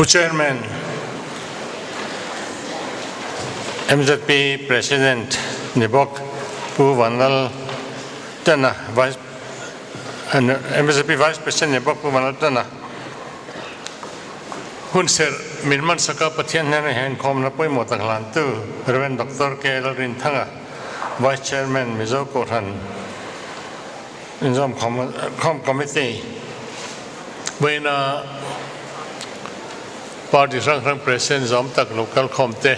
Pu Chairman, MZP President ni bawk Pu Vanlal Tana, Vice MZP Vice President ni bawk Pu Vanlal Tana, hun serh min hmansaka Pathian hnena hian inkhawmna pawimawh tak hlantu Rev. Doctor K. Lalrinthanga, Vice Chairman, Mizo Kohhran Inzawmkhawm Committee, vawiina party hrang hrang President zawm tak lo kalkhawm te,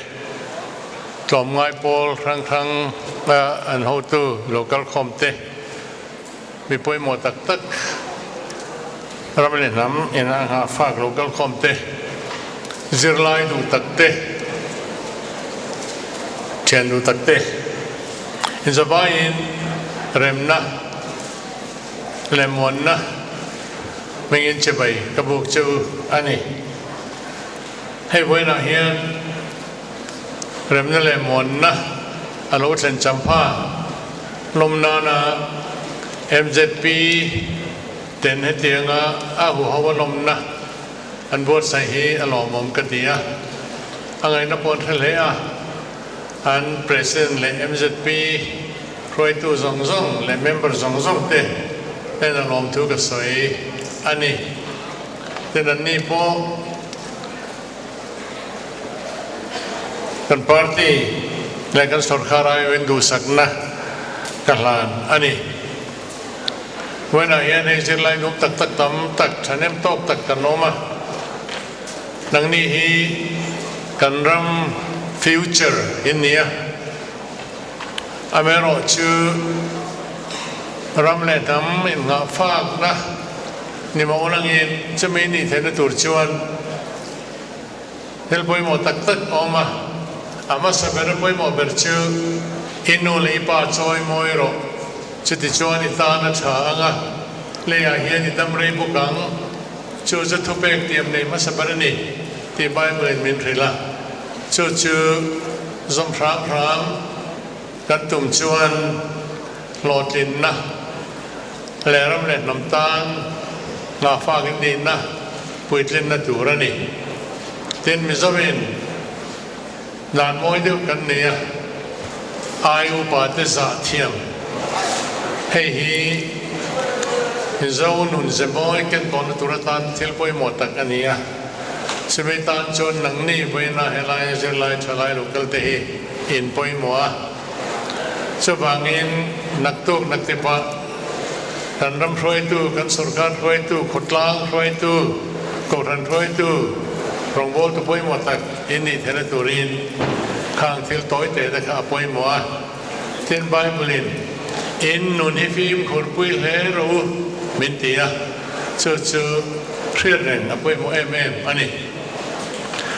tlawmngai pawl hrang hrang an hotu lo kalkhawm te, Mi pawimawh tak tak ram leh hnam in a nghah fak lo kalkhawm te, zirlai duh tak te, thian duh tak te inzavaiin remna leh muanna hmingin chibai ka buk che u a ni. Hei vawiinah hian remna leh muanna a lo thlen champha. Hlawm nana mzp ten hetianga a huho a lawmna an buatsaih hi a lawmawm ka ti a, a ngaihna pawh an hre hle a, an President leh mzp hruaitu zawng zawng leh member zawng zawng te hnena lawmthu ka sawi a ni. Tin anni pawh Kan party leh kan sorkar aiawhin duhsakna ka hlan a ni. Vawiinah hian hei zirlai nuam tak tak tam tak, thahnem tawk tak kan awm a. Nangni hi kan ram future in ni a. Amaherawhchu ram leh hnam innghahfakna ni mawh langin chumi nih theihna tur chuan Thil pawimawh tak tak a awm a, a hmasa ber a pawimawh ber chu i nu leh i pa chawi mawi rawh, chutichuan i tan a tha ang a, leiah hian i dam rei bawk ang, chu chu thupek tiam nei hmasa ber a ni tih Bible in min hrilh a, chu chu zawm hram hram kan tum chuan hlawhtlinna leh ram leh hnam tan nghahfak in nihna puitlinna tur a ni. Tin, Mizoin dan mawi deuh kan nei a, ai upa te zah thiam. Hei hi Mizo nun ze mawi ken tawhna tur atan thil pawimawh tak a ni a. Chumi tan chuan nangni vawiina helai zirlai thalai local te hi in pawimawh a. Chuvangin naktuk naktipah kan ram hruaitu, kan sorkar hruaitu, khawtlang hruaitu, kohhran hruaitu, rawngbawltu pawimawh tak in nih theihna turin khang thil tawi teh te kha a pawimawh a. Tin, Bible-in, In nun hi fimkhur pui hle rawh u, min ti a, chu chu hriat reng a pawimawh em em a ni.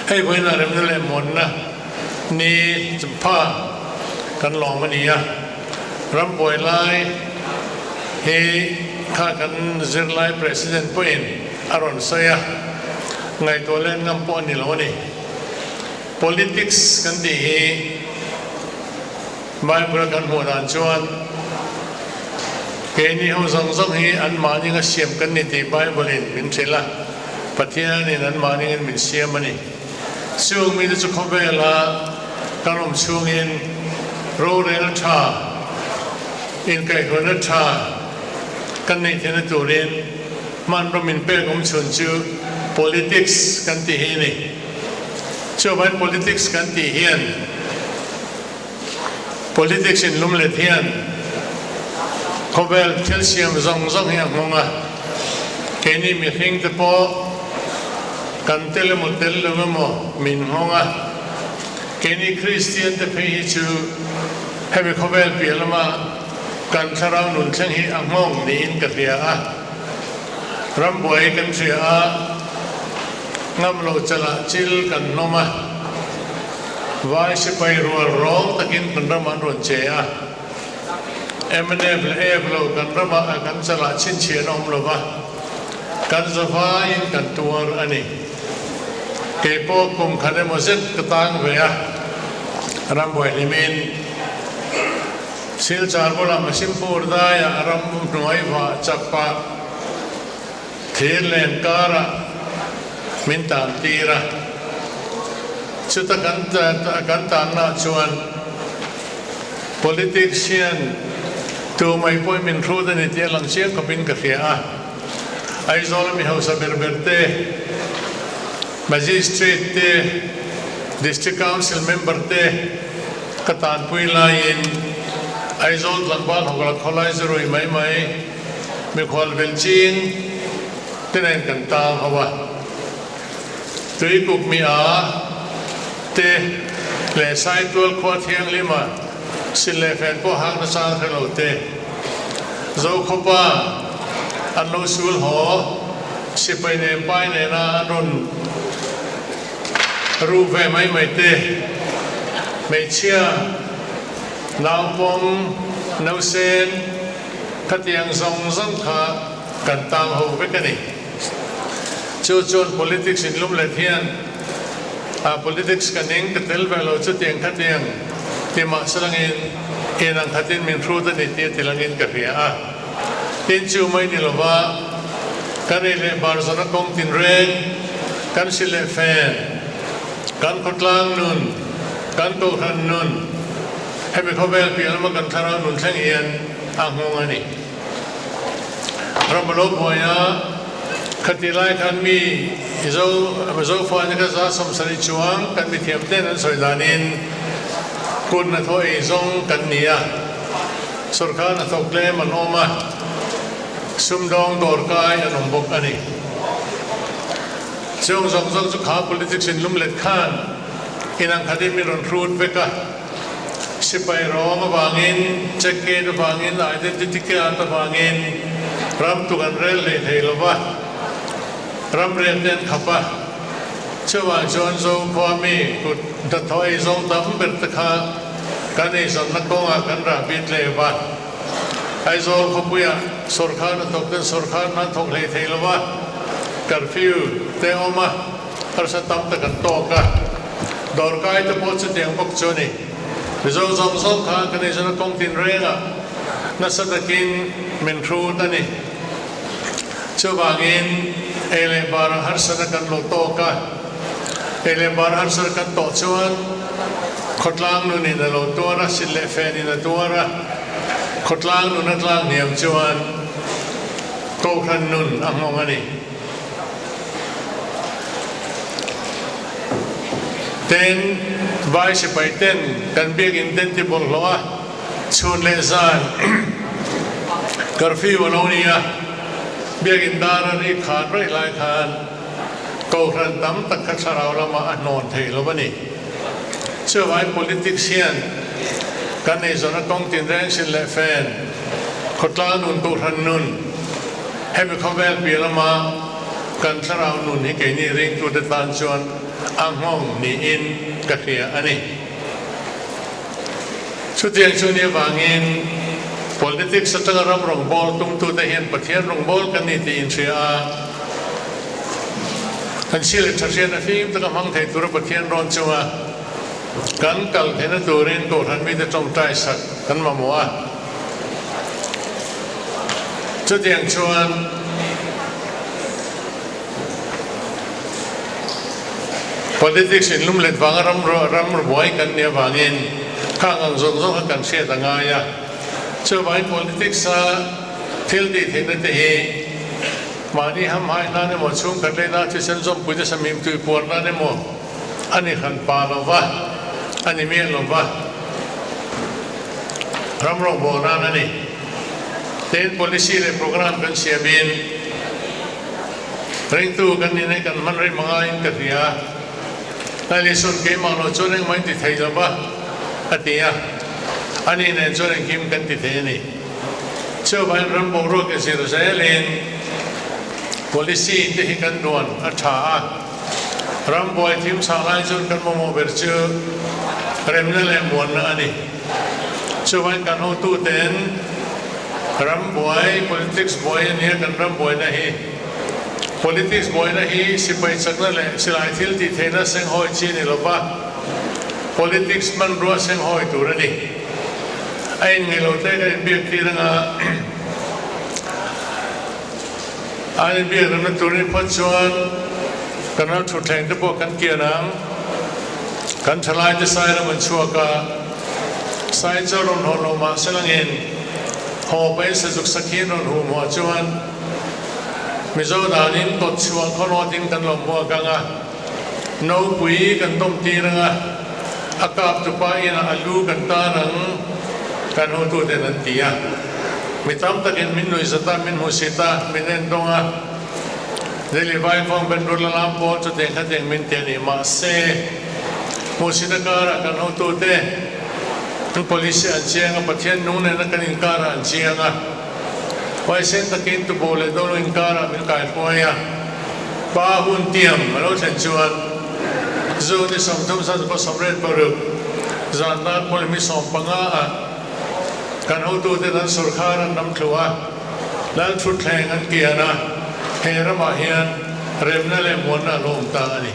Hei vawiinah remna leh muanna Ni pha kan lawm a ni a, rambuai lai hi kha kan zirlai President pawhin a rawn sawi a, ngaihtuah len ngam pawh a ni lo a ni. Politics kan tih hi Bible a kan hmuh dan chuan keini ho zawng zawng hi anmahni nga siam kan ni tih Bible in min hrilh a, Pathianin anmahni ngin min siam a ni. Chung mite chu khawvela kan awm chhungin rorel tha, inkaihhruaina tha kan neih theihna turin hmanraw min pek awm chhun chu politics kan tih hi a ni. Chuvangin politics kan tih hian politics inlumlet hian khawvel thil siam zawng zawng hi a nghawng a, keini mihring te pawh kan tel emaw tel lo emaw min nghawng a, keini Kristian te phei hi chu hemi khawvel piah lama kan thlarau nun thleng hi a nghawng niin ka hria a, rambuai kan hria a, ngam lo chalah chil kan hnawm a. Vai sipai rual rawng takin kan ramah an rawn che a, mnf leh ef lo kan ramah kan chalah chhinchhiah a awm lo va, kan zavaiin kan tuar a ni. Kei pawh kum khat emaw zet ka tang ve a, rambuai hlimin Silchar bulah Masimpur daiah ram hnuai vah chak pah thir len karah. min tan tir a. Chuta kan kan tanna chuan politics hian tu mai pawhin min hrut a ni tih a lang chiang khawpin ka hria a. Aizawl a mi hausa ber ber te, Magistrate te, District Council member te ka tanpui laiin Aizawl tlangval hawkla khawlai zurui mai mai mikhual velh ching te nen kan tang ho a. Tuikuk mi a te leh Saitual khua thianghlima sil leh fen pawh hak nachang hre lo te, Zokhawpa an lo sul haw sipai nen pai nena an rawn ruh ve mai mai te, hmeichhia, naupawm, nausen khatiang zawng zawng kha kan tang ho vek a ni. Chu chuan politics inlum let hian ah politics ka ning ka tel ve lo chutiang khatiang ti mahse langin in ang khatin min hrut a ni tih a ti langin ka hria a. Tin chu mai ni lova kan ei leh bar zawna kawng tinreng, kan si leh fen, kan khawtlang nun, kan kohhran nun, hemi khawvel piah lama kan thlarau nun thleng hian a nghawng a ni. Ram a lo buai a, khati lai khan mi Mizo Mizo fate kha za 70 chuang kan mithiam ten an sawi danin kut hnathawh ei zawng kan ni a, sorkar hnathawk tlem an awm a, sumdawng dawrkai an awm bawk a ni. Chung zawng zawng chu kha politics in lumlet khan inangkhatin min rawn hrut vek a. Sipai rawng avangin, check gate avangin, identity card avangin ram tuk an rel hlei thei lo va, ram riat te an khap a. Chuvang chuan Zokhua mi kut hnathawh eizawng tam ber te kha kan eizawnna kawngah kan rah bit leh va. Aizawl khawpuiah sawrkhar hnathawk ten sawrkhar hna an thawk hlei thei lo va, curfew te a awm a. Harsa tam tak an tawk a, dawrkai te pawh chutiang bawk chu a ni. Mizo zawng zawng kha kan eizawn a kawng tinrengah nasa takin min hrut a ni. Chuvangin ei leh barah harsana kan lo tawk a, ei leh bar harsana kan tawh chuan khawtlang nunin a lo tuar a, sit leh fenin a tuar a, khawtlang nun a tlang hniam chuan kohhran nun a nghawng a ni. Ten vai sipai ten kan biakinn ten ti bawlhhlawh a, chhun leh zan curfew a lo ni a, biakinn dar a rik khan raih lai khan kohhran tam tak kha thlarau lamah a hnawn thei lo a ni. Chuvangin politics hian kan eizawnna kawng tinreng sin leh fen, khawtlang nun, kohhran nun, Hemi khawvel piah lama kan thlarau nun hi keini ringtute tan chuan a nghawng niin ka hria a ni. Chutiang chu ni avangin politics atanga ram rawngbâwl tumtute hian Pathian rawngbâwl kan ni tih inhria a, kan si leh tha hriatna fim taka hmang thei tura Pathian rawn chunga kan kal theihna turin Kohhran mite tawngtai sak kan mamawh a. Chutiang chuan politics in lum let vanga ram ram buai kan nih avangin khang ang zawng zawng kha kan hriat a ngai a. Chuvangin politics a thil tih theihna te hi mahni hamhai nan emaw chhungkhat lehna thisen zawmpuite samim tuipuar nan emaw a ni hran pa lo va, a ni miah lo va, ram rawngbawl nan a ni. Tin, policy leh programme kan siamin ringtu kan nih nei kan hman rih mangaiin ka hria. Alison keimah lo chuan engmah in ti thei lo va, a ti a, ani nen chuan engkim kan ti thei a ni. Chuvangin ram boruak i zir zelin policy te hi kan duan a tha a. Rambuai thim chhah lai chuan kan mamawh ber chu remna leh muanna a ni. Chuvangin kan hotuten rambuai, politics buai a nia kan rambuaina hi. Politics buaina hi sipai chakna leh silai thil tih theihna senghawi chi a ni lova, politics hmanrua senghawi tur a ni. A inngeih lo te kan inbiak tir anga an inbiak remna tur ni phawt chuan. Kan ral thutthleng te pawh kan kian ang. Kan thalaite sai ram an chhuak a, sai chu rawn haw lo mah se langin haw pahin sazuk sakhi an rawn hum huah chuan Mizo danin tawt chhuah khawrawtin kan lo hmuak ang a, nopui kan tawm tir ang a, a kap tupa inah a lu kan tan ang kan hotuten an ti a. Mi tam takin min nuihzat a, min hmusit a, min endawng a. Delhi Vaikawng Ben Rula lam pawl chu teng kha teng min ti a ni. Mahse, hmuhsitna karah kan hotute an policy an chiang a, Pathian nung nena kan inkarah an chiang a. Huaisen takin tubo leh dolo inkarah min kaihruai a. Pa hun tiam a lo thlen chuan June ni 30 zan 86 zan dar pawlh mi 15 ah kan hotuten an sorkar an ram thlu a. Lal thutthleng an kian a, he ramah hian remna leh muanna a lo awm ta a ni.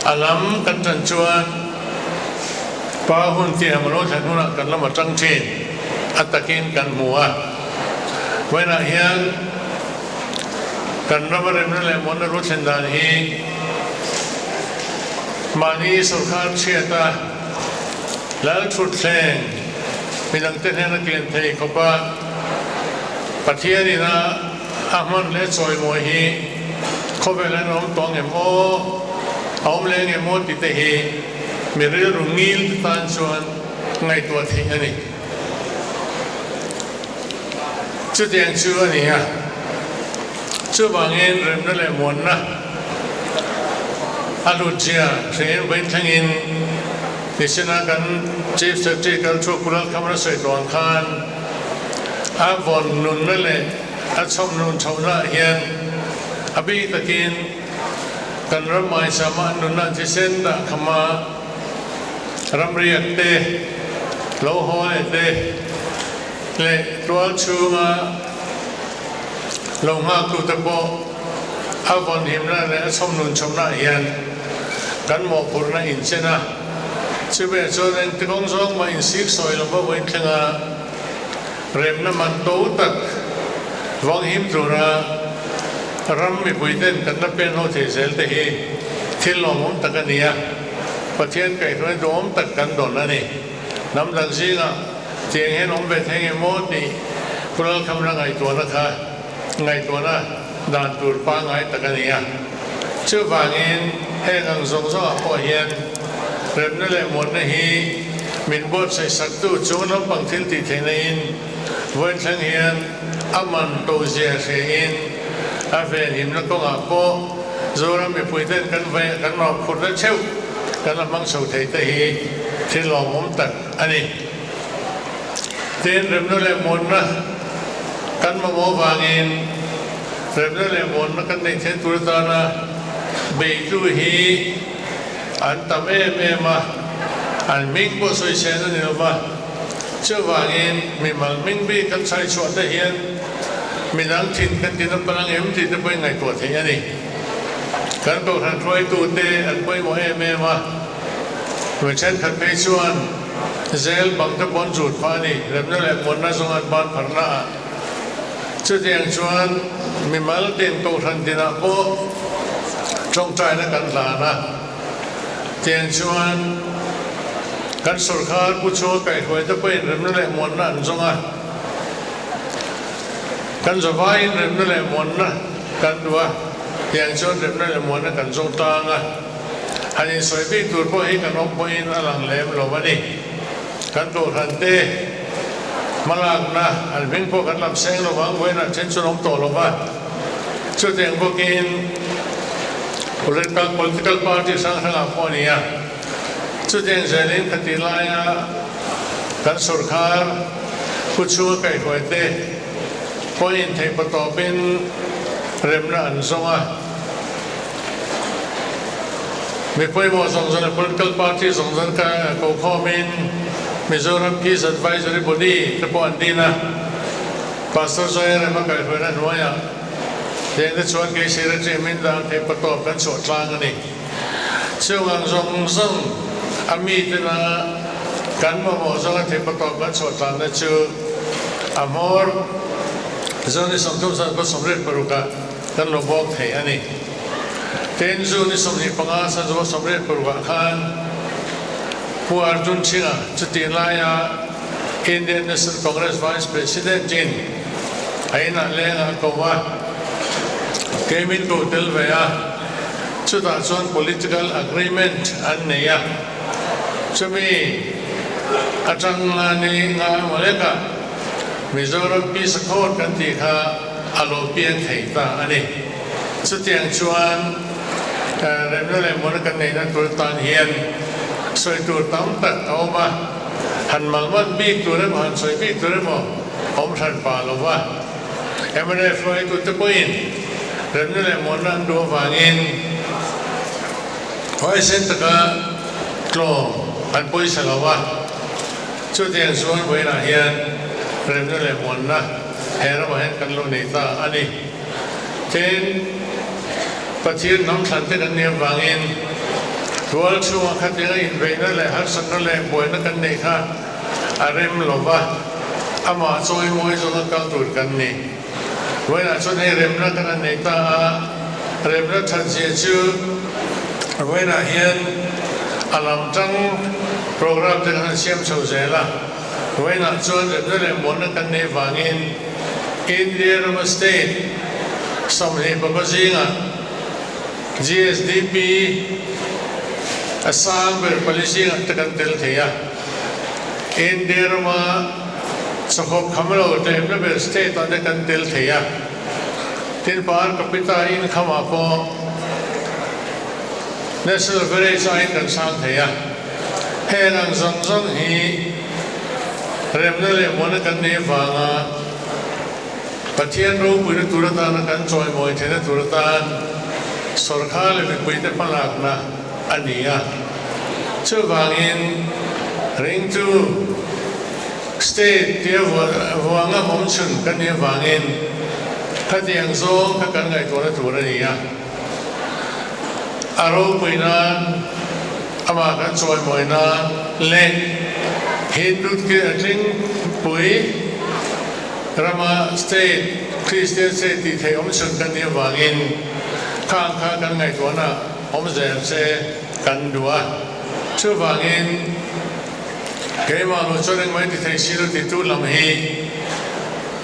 A lam kan tan chuan pa hun tiam a lo thlen hunah kan lam a tang thin, a takin kan hmu a. Vawiinah hian kan rama remna leh muanna lo thlen dan hi mahni sorkar chhiata, Lal thutthleng midangte hnena kian thei khawpa Pathianin a a hman leh chawimawi hi khawvel an awm tawh ngem aw, a awm leh ngem aw tite hi mi rilru ngil te tan chuan ngaihtuah theih a ni. Chutiang chu a ni a, chuvangin remna leh muanna a hlutzia hrein vawiin thlengin Nisina kan Chief Secretary kal thu Pu Lalkhamra sawi tawh ang khan a vawn nunna leh a chhawm nun chhohnaah hian a bik takin kan ram hmaisama an nunna an thisen dah khama ramriak te, lo haw leh te leh tual chhunga lo nghaktute pawh a vawn himna leh a chhawm nun chhawmnaah hian kan mawhphurhna inchen a. Chuveh chuan engti kawng zawng mah insik sawi lova vawiin thlenga remna man to tak vang him tura ram mipuiten kan la pen ho thei zel te hi thil lawmawm tak a ni a, Pathian kaihhruai duhawm tak kan dawn a ni. Hnam dang zingah tiang hian awm ve thei nge maw tih Pu Lalkhamra ngaihtuahna kha ngaihtuahna dan tur pangngai tak a ni a. Chuvangin heng ang zawng zawngah pawh hian remna leh muanna hi min buatsaih saktu chung naupang thil tih theihna in vawiin thleng hian a man to zia hrein a venhimna kawngah pawh Zoram mipuiten kan vaih kan mauphurna theuh kan la hmang chho thei te hi thil lawmawm tak a ni. Tin, remna leh muanna kan mamawh avangin remna leh muanna kan neih theih tur atana beitu hi an tam em em a, an hming pawh sawichhen a ni lo va. Chuvangin mimal hming bik kan chhai chhuah te hian midang thin kan ti napa lang em tih te pawhin ngaihtuah theih a ni. Kan kohhran hruaitute an pawimawh em em a, mi thenkhat phei chuan zel bang te pawh an zut phah a ni, remna leh muanna zawng an ban pharna ah. Chutiang chuan mimal tin kohhran tinah pawh tawngtaina kan hlan a. Tiang chuan kan sorkar pu chhunga kaihhruaite pawhin remna leh muanna an zawng a, kan zavaiin remna leh muanna kan duh a, tiang chuan remna leh muanna kan zawng tlang a, han insawi bik tur pawh hi kan awm pawhin a lang lem lo a ni. Kan kohhrante hmalakna an hming pawh kan lam seng lo vang, vawiinah then chuan awm tawh lo va. Chutiang bawkin political political party hrang hrangah pawh a ni a. Chutiang zelin khatih laia kan sorkar pu chhunga kaihhruaite pawhin theihpa tawpin remna an zawng a. Mi pawimawh zawng zawng leh political party zawng zawng ka kokhawmin Mizoram Peace Advisory Body te pawh an din a. Pastor Zoya rem a kaihhruaina hnuaiah hengte chuan kei secretary min dan theih patawp kan chhuah tlang a ni. Chung ang zawng zawng a mitena kan mamawh zawnga theih patawp kan chhuah tlanna chu a hmawr. Zuni 30 26 ah kan lo bawk thei a ni. Tin, June ni 25 26 ah khan Pu Arjun Singh-a chutih laia Indian National Congress Vice President in a inah lengah a ko a, kei min ko tel ve a, chutah chuan political agreement an nei a, chumi atang ni nga emaw lekah Mizoram Peace Accord kan tih kha a lo piang thei ta a ni. Chutiang chuan remna leh muana kan neihna tur tan hian sawi tur tam tak a awm a, han malman bik tur emaw han sawi bik tur emaw awm hran pah lo va. Mnf hruaitute pawhin remna leh muanna an duh avangin huaisen taka tlawm an pawisa lo a. Chutiang chuan vawiinah hian remna leh muanna he ramah hian kan lo nei ta a ni. Tin, Pathian hnam thlan te kan nih avangin rual chhungah khatianga inbeihna leh harsatna leh buaina kan neih kha a rem lo va, amah chawimawi zawnga kal tur kan ni. Vawiinah chuan hei remna kan han nei ta a, remna thatzia chu vawiinah hian a lam tang program te kan han siam chho zel a, vawiinah chuan remna leh muanna kan neih vangin India rama state 25 zingah GSDP a sang ber pali zingah te kan tel thei a, India rama Chawkawp kham lo tlemna ber state ah te kan tel thei a, tin per capita income ah pawh national average aiin kan sang thei a, heng ang zawng zawng hi remna leh muana kan neih avanga Pathian ropuina tur atana kan chawimawi theihna tur atan sawrkar leh mipuite hmalakna a ni a. Chuvangin ringtu state tia vuanga awm chhun kan nih avangin khatiang zawng kha kan ngaihtuahna tur a ni a. A ropui nan, amah kan chawimawi nan leh Hindu tlingpui rama state, Christian state tih theih awm chhun kan nih avangin khang kha kan ngaihtuahna awm zel che kan duh a. Chuvangin keimah lo chuan engmah i ti thei si lo titu lam hi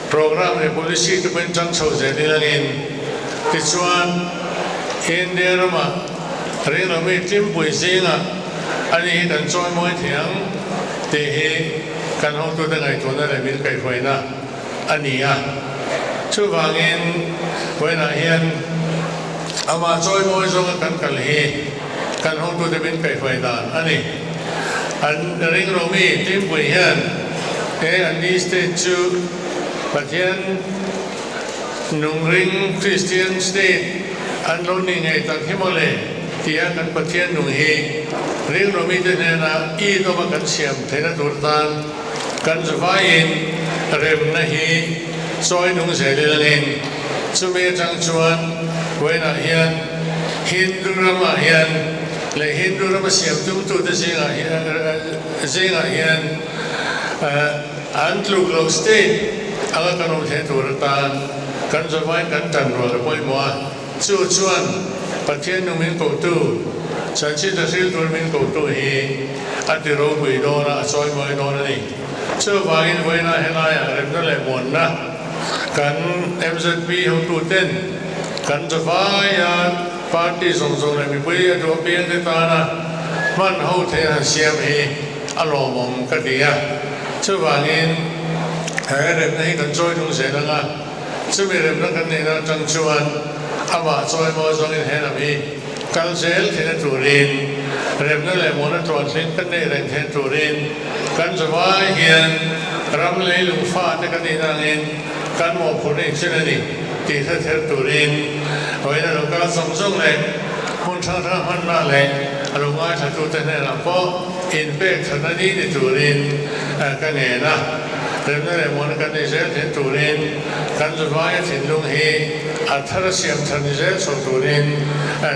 program leh policy te pawhin chang chho zel ilangin tichuan India ramah ringlawmi tlimpui zingah ani hi kan chawimawi thei ang tih hi kan hotute ngaihtuahna leh min kaihhruaina a ni a. Chuvangin vawiinah hian amah chawimawi zawnga kan kal hi kan hotute min kaihhruai dan a ni. An ringlawmi tlimpui hian he an ni state chu Pathian nungring Kristian state an lo ni ngei tak hi mawle tia kan Pathian nung hi ringlawmite hnena i dawma kan siam theihna tur tan Kan zuvaiin remna hi chawi nung zel ilangin chumi atang chuan vawiinah hian Hindu ramah hian leh Hindu rama siam tumtute zingah hian zingah hian an tluk loh state anga kan awm theih tur atan kan zuvaiin kan tan rual a pawimawh a. Chu chuan Pathian nu min kohtu, chanchinta hril tur min kohtu hi a ti ropui dawn a, a chawimawi dawn a ni. Chuvangin vawiina helaiah remna leh muanna kan mzp hotuten kan zavaia party zawng zawng leh mipui a duh apiangte tana hman ho theih han siam hi a lawmawm ka ti a. Chuvangin he remna hi kan chawi hnung zel ang a. Chumi remna kan neihna atang chuan amah chawimawi zawngin he lam hi kal zel theihna turin, remna leh muana tluanhling kan neih reng theihna turin kan zavai hian ram leilung fate kan nihna angin kan mawhphurhna inchen a ni tih hre ther turin vawiin a lo kal zawng zawng leh hmun hrang hrang hmanna leh a lo ngaithlatute hnenah pawh inpek thatna ni ni turin ka ngen a. Remna leh muana kan nei zel thin turin kan zavaia thinlung hi a thar a siam thar ni zel chho turin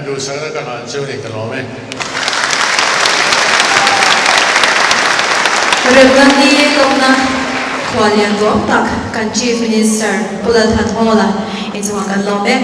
duhsakna ka hlan chu ni ka lawm e. Remna ni lawmna thu Khuallian duang tak kan Chief Minister Pu Lalthanhawla inchungah kan lawm e.